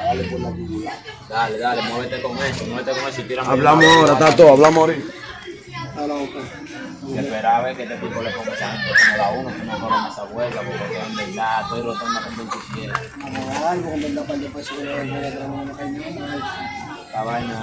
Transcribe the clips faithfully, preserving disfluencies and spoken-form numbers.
Dale, dale, dale, move te comienzo, move te comienzo y tiramos. Hablamos ahora, Tato, hablamos ahorita. Espera a ver que este tipo le ponga esa gente como la uno, que no corra esa vuelta, porque en verdad estoy rotando con veintisiete. Vamos a darle, porque en verdad, para el después se vuelve a poner otra mano, no cae nada. Esta vaina.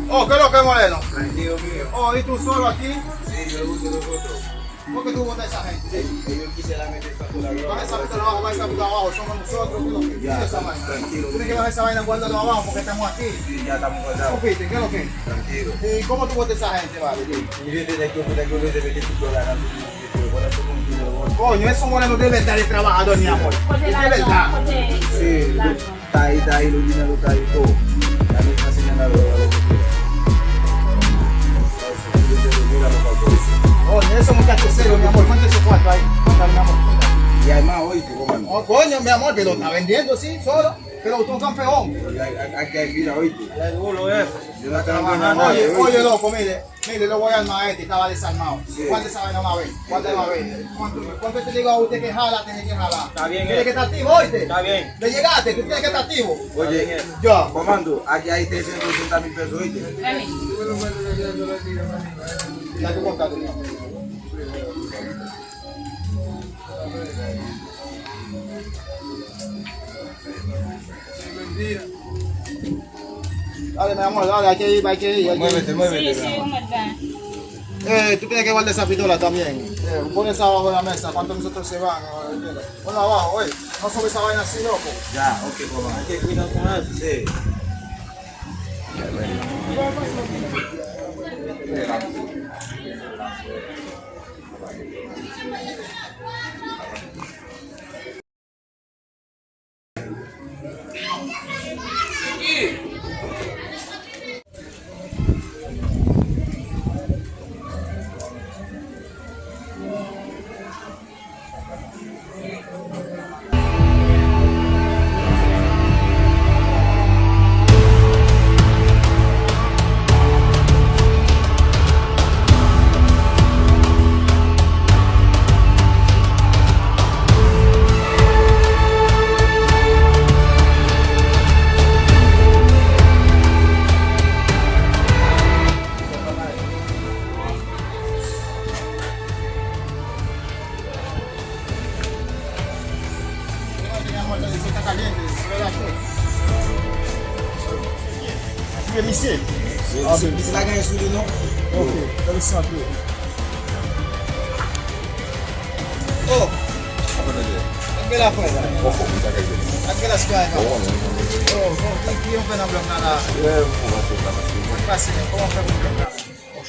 Oh, ¿qué es lo que, moreno? Tranquilo, mío. Oh, ¿y tú solo aquí? Sí, yo uso los otros. ¿Por qué tú botas esa gente? Ellos quisieran meter esa cola. Vas a meter abajo, vas a meter abajo, son nosotros, ¿qué es lo que? Ya, esa vaina. Tranquilo. Tienes que bajar esa vaina, guárdalo abajo porque estamos aquí. Sí, ya estamos guardados. Ok, ¿qué es lo que? Tranquilo. ¿Y cómo tú botas esa gente, vale? Y yo te tengo que meter tu dólar a tu. Coño, esos morenos de verdad de trabajador, mi amor. Es de verdad. Sí, está ahí, está ahí, los dineros está ahí, todo. También está señalado a los otros. Coño, esos muchachos serios, mi amor. Cuenta esos cuartos ahí. Cuéntame, mi amor. Cuéntame. Y hay más, oíste, comando. Oh, coño, mi amor, pero está vendiendo, sí, solo. Pero usted es un campeón. Aquí hay vida, oíste. Yo no tengo nada, oye, oíste. Oye, loco, mire. Mire, lo voy a armar a este, estaba desarmado. Sí. Guarda esa vaina una vez, guarda una vez. Cuando, cuando te digo a usted que jala, tiene que jalar. Está bien, tiene que estar activo, ¿oíste? Está bien. Le llegaste, tú tienes que estar activo. Oye, yo. Comando, aquí hay trescientos ochenta mil pesos, ¿oíste? Dame. Ya tú contaste, ¿no? Dale, mi amor, dale, hay que ir, hay que ir, hay que ir. Muévete, muévete, mi amor. Sí, sí, ¿cómo está? Eh, tú tienes que guardar esa pistola también. Eh, pon esa abajo de la mesa, cuando nosotros se van, eh, ponla abajo, oye. No sube esa vaina así, loco. Ya, ok, papá. Hay que cuidar con eso. Sí. Así que dice. Ah, sí, sí, la gagne sou li, non? Ok, interesante. Oh! Anke la frè la. Anke la frè la. Oh, bon, ki, ki yon fè nan blòk la la? Mwen pase, men kòman fè pou blòk la?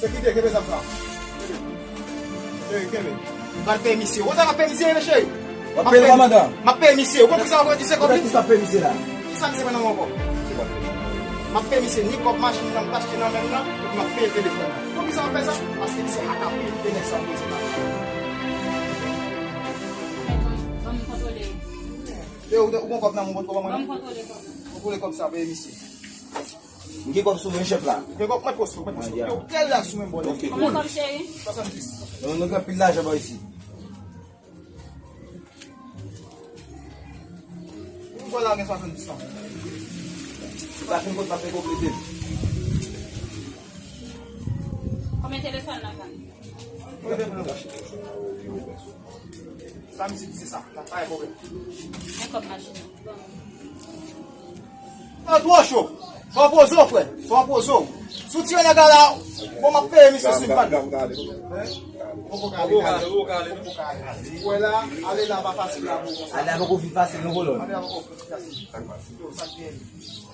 Sekirite, kenbe zam sa. Kenbe, kenbe. M pral peye misye. Ou konn sa m ap peye misye, mesye? W ap peye l, kòmandan? M ap peye misye. Ou konn kisa m ap peye misye kòb li? Kisa w ap peye misye la? Kisa misye pran nan men w ankò? M ap peye misye ni kòb machin nan m t achte nan men l lan, epi m ap peye telefòn nan. Ou konn kisa m ap fè sa? Paske misye hat anpil, e nèg sa poze la. Ban m kontwole. E ou, ou gon kòb nan men w, ou pot kòb nan men w? Ban m kontwole kòb. Kontwole kòb sa, peye misye. M gen kòb sou mwen, chèf la. Gen kòb, mèt pòs ou, mèt pòs ou. Yo, kèl la sou men bò. Ok, cool. Konbyen kòb, cheri? Swasanndis. Nou, nou gen pil lajan bò isi. Yon bò la gen swasanndis lan. Si pa fin kont, pa fin konplete. Konbyen telefòn nan, sa? Konbyen telefòn nan? Sa misye di se sa, la pa gen pwoblèm. Men kòb machin nan. Sa twò cho. Fò w poze w, frè. Fò w poze w. Si w tire nèg la la, bon, m ap peye misye sou van. Poko ka ale, poko ka ale. Poko ka ale. Ou wè la, ale la pa fasil la pou konsa. Ale la poko vin fasil non, kolòn. Ale la poko vin fasil. Yo, sa k gen?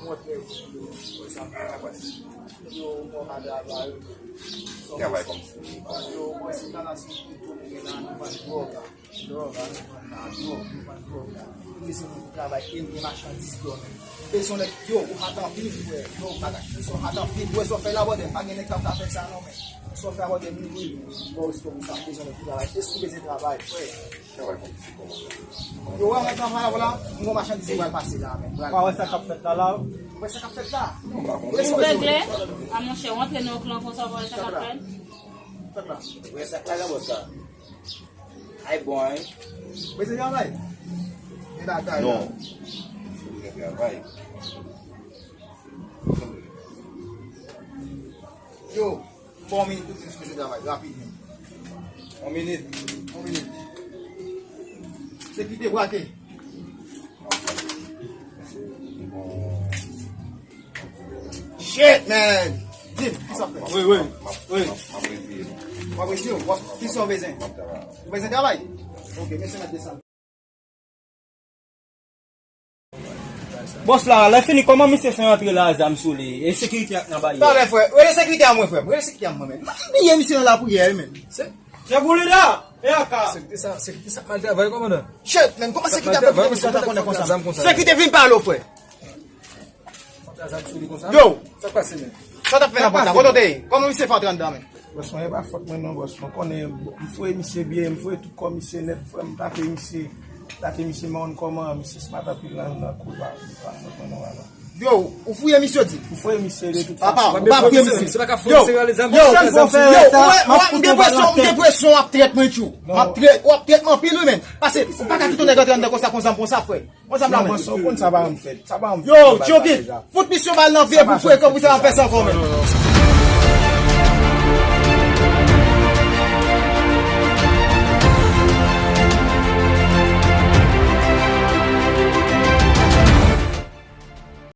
Mwen frè yo, yo, sa k gen? Yo, mwen pa travay. Travay kòmsi. Yo, mwen se nan la sou tout moun gen nan, nou vann dwòg la. Dwòg la, nou vann la, dwòg, nou vann dwòg la. Nou bezwen moun pou travay, e nou gen machandiz dòmi. Bezwen nèg, yo, ou hat anpil, frè. Yo, bagay, ou hat anpil. Ou wè sa w fè la, bòdè, pa gen nèg k ap ka fè sa, non, men. Sa w fè a, bòdè, nou, wi, bon respè pou sa, bezwen nèg pou travay. Èske ou bezwen travay, frè? Yo, wè, mwen travay la, vwala, m gon machandiz mwen pral pase la, men. Ou pa wè sa k ap fèt la, la? Ou wè sa k ap fèt la? Ou regle? A, monchè, ou antre nan yon klan konsa, ou pa wè sa k ap fèt? Sa k la? Ou wè sa k la, la, bò sa? Ay bon, hein? Bezwen travay? Gen bagay la. Non. Bezwen travay. Yo. Yon minit pou ti misye travay, rapid menm. Yon minit. Yon minit. Sekirite brake. Shit, man! Di m, kisa w fè? Wi, wi, wi. W ap retire w? W ap, kisa w bezwen? Ou bezwen travay? Ok, mesye mèt desann. Bòs la, lè fini, kòman misye fè antre la, zam sou li? E sekirite ak nan baryè? Talè, frè. Rele sekirite a mwen, frè. Rele sekirite a mwen, men. M bliye misye nan lapriyè, men. Se Chèf Boulida, e aka. Sekirite sa, sekirite sa mal travay, kòmandan. Shit, men, kòman sekirite ap fè kite misye antre konsa? Sekirite vin pale w, frè. Yo! Sa k pase, men? Sa t ap fè nan pòt la? Kote w te ye? Kòman misye fè antre anndan, men? Bòs mwen, e pa fòt mwen non, bòs mwen. Konnen m foure misye byen, m foure tout kò misye nèt, frè, m tape misye, tape misye mawon kòman, misye smat anpil nan, nan kou, e pa, e pa fòt mwen non, baba. Yo, ou fouye misye di? M foure misye de tout fason. Papa, ou pa fouye misye. Yo, yo, frè, m gen presyon, m gen presyon w ap trèt mwen tjou. W ap trèt, w ap trèt mwen anpil, wi, men. Pase, ou pa ka kite yon nèg antre anndan konsa, konsa, konsa, frè. Mwen sa m la mwen. Sa w konn sa pa janm fèt. Sa pa janm fèt. Yo, Djogit, fout misye bal nan pye pou frekan pou sa ap fè sa ankò, men.